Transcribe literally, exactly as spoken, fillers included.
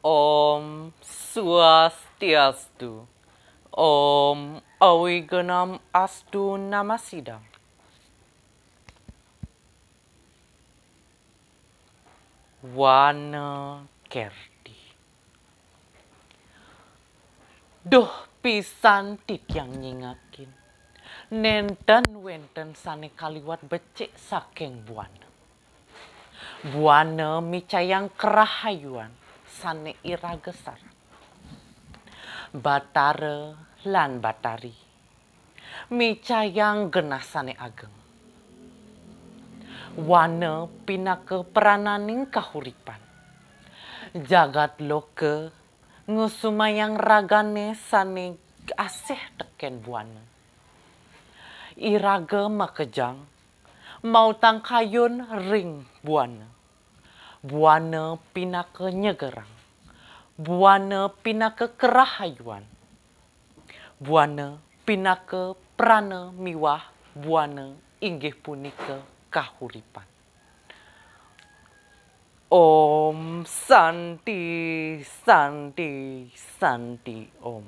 Om Swastiastu. Om Awignam Astu Namasidam. Wana Kerti. Duh pisan titiang nyingakin, nenten wenten sane kaliwat becik saking buana. Buana micayang kerahayuan sane iraga sareng. Batara lan Batari micayang genah sane ageng. Wana pinaka prananing kahuripan. Jagat loka ngusumayang ragane sane asih teken buana. Iraga makejang mautang kayun ring buana. Buana pinaka nyegerang. Buana pinaka kerahayuan. Buana pinaka prana miwah buana inggih punika kahuripan. Om Santi, Santi, Santi Om.